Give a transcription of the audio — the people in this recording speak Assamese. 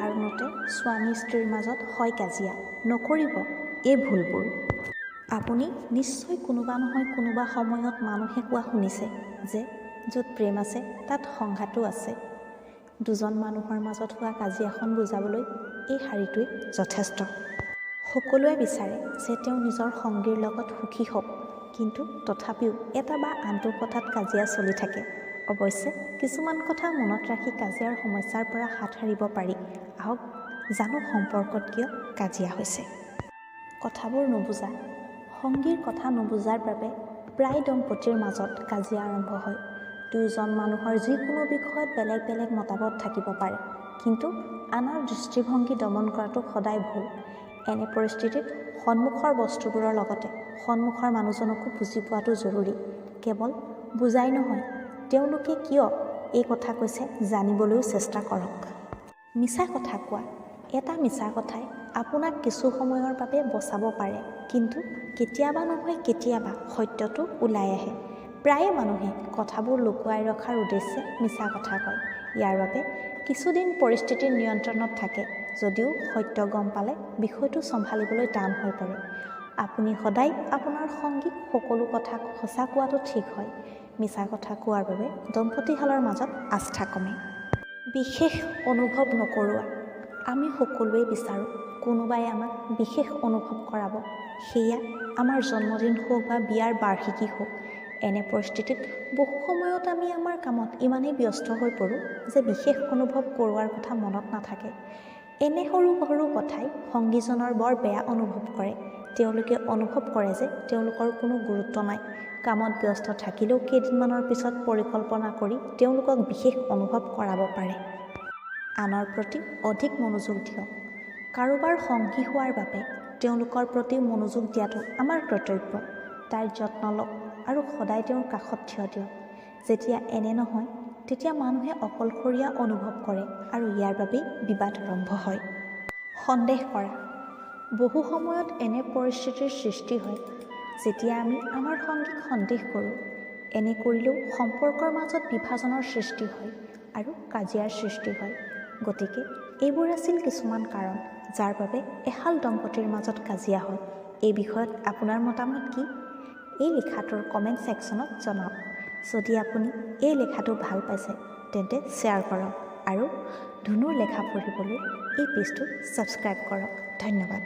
কাৰণতে স্বামী স্ত্ৰীৰ মাজত হয় কাজিয়া। নকৰিব এই ভুলবোৰ। আপুনি নিশ্চয় কোনোবা নহয় কোনোবা সময়ত মানুহে কোৱা শুনিছে যে য'ত প্ৰেম আছে, তাত সংঘাতো আছে। দুজন মানুহৰ মাজত হোৱা কাজিয়াখন বুজাবলৈ এই শাৰীটোৱেই যথেষ্ট। সকলোৱে বিচাৰে যে তেওঁ নিজৰ সংগীৰ লগত সুখী হওক, কিন্তু তথাপিও এটা বা আনটো কথাত কাজিয়া চলি থাকে। অৱশ্যে কিছুমান কথা মনত ৰাখি কাজিয়াৰ সমস্যাৰ পৰা হাত সাৰিব পাৰি। আহক জানো সম্পৰ্কত কিয় কাজিয়া হৈছে। কথাবোৰ নুবুজা। সংগীৰ কথা নুবুজাৰ বাবে প্ৰায় দম্পতীৰ মাজত কাজিয়া আৰম্ভ হয়। দুয়োজন মানুহৰ যিকোনো বিষয়ত বেলেগ বেলেগ মতামত থাকিব পাৰে, কিন্তু আনৰ দৃষ্টিভংগী দমন কৰাটো সদায় ভুল। এনে পৰিস্থিতিত সন্মুখৰ বস্তুবোৰৰ লগতে সন্মুখৰ মানুহজনকো বুজি পোৱাটো জৰুৰী। কেৱল বুজাই নহয়, তেওঁলোকে কিয় এই কথা কৈছে জানিবলৈও চেষ্টা কৰক। মিছা কথা কোৱা। এটা মিছা কথাই আপোনাক কিছু সময়ৰ বাবে বচাব পাৰে, কিন্তু কেতিয়াবা নহয় কেতিয়াবা সত্যটো ওলাই আহে। প্ৰায়ে মানুহে কথাবোৰ লুকুৱাই ৰখাৰ উদ্দেশ্যে মিছা কথা কয়। ইয়াৰ বাবে কিছুদিন পৰিস্থিতি নিয়ন্ত্ৰণত থাকে যদিও সত্য গম পালে বিষয়টো চম্ভালিবলৈ টান হৈ পৰে। আপুনি সদায় আপোনাৰ সংগীক সকলো কথা সঁচা কোৱাটো ঠিক হয়। মিছা কথা কোৱাৰ বাবে দম্পতীহালৰ মাজত আস্থা কমে। বিশেষ অনুভৱ নকৰোৱা। আমি সকলোৱে বিচাৰোঁ কোনোবাই আমাক বিশেষ অনুভৱ কৰাব, সেয়া আমাৰ জন্মদিন হওক বা বিয়াৰ বাৰ্ষিকী হওক। এনে পৰিস্থিতিত বহু সময়ত আমি আমাৰ কামত ইমানেই ব্যস্ত হৈ পৰোঁ যে বিশেষ অনুভৱ কৰোৱাৰ কথা মনত নাথাকে। এনে সৰু সৰু কথাই সংগীজনৰ বৰ বেয়া অনুভৱ কৰে। তেওঁলোকে অনুভৱ কৰে যে তেওঁলোকৰ কোনো গুৰুত্ব নাই। কামত ব্যস্ত থাকিলেও কেইদিনমানৰ পিছত পৰিকল্পনা কৰি তেওঁলোকক বিশেষ অনুভৱ কৰাব পাৰে। আনৰ প্ৰতি অধিক মনোযোগ দিয়ক। কাৰোবাৰ সংগী হোৱাৰ বাবে তেওঁলোকৰ প্ৰতি মনোযোগ দিয়াটো আমাৰ কৰ্তব্য। তাইৰ যত্ন লওক আৰু সদায় তেওঁৰ কাষত থিয় দিয়ক। যেতিয়া এনে নহয়, তেতিয়া মানুহে অকলশৰীয়া অনুভৱ কৰে আৰু ইয়াৰ বাবেই বিবাদ আৰম্ভ হয়। সন্দেহ কৰা। বহু সময়ত এনে পৰিস্থিতিৰ সৃষ্টি হয় যেতিয়া আমি আমাৰ সংগীক সন্দেহ কৰোঁ। এনে কৰিলেও সম্পৰ্কৰ মাজত বিভাজনৰ সৃষ্টি হয় আৰু কাজিয়াৰ সৃষ্টি হয়। গতিকে এইবোৰ আছিল কিছুমান কাৰণ যাৰ বাবে এহাল দম্পতীৰ মাজত কাজিয়া হয়। এই বিষয়ত আপোনাৰ মতামত কি, এই লেখাটোৰ কমেণ্ট ছেকশ্যনত জনাওক। যদি আপুনি এই লেখাটো ভাল পাইছে, তেন্তে শ্বেয়াৰ কৰক আৰু ধুনুৰ লেখা পঢ়িবলৈ এই পেজটো ছাবস্ক্ৰাইব কৰক। ধন্যবাদ।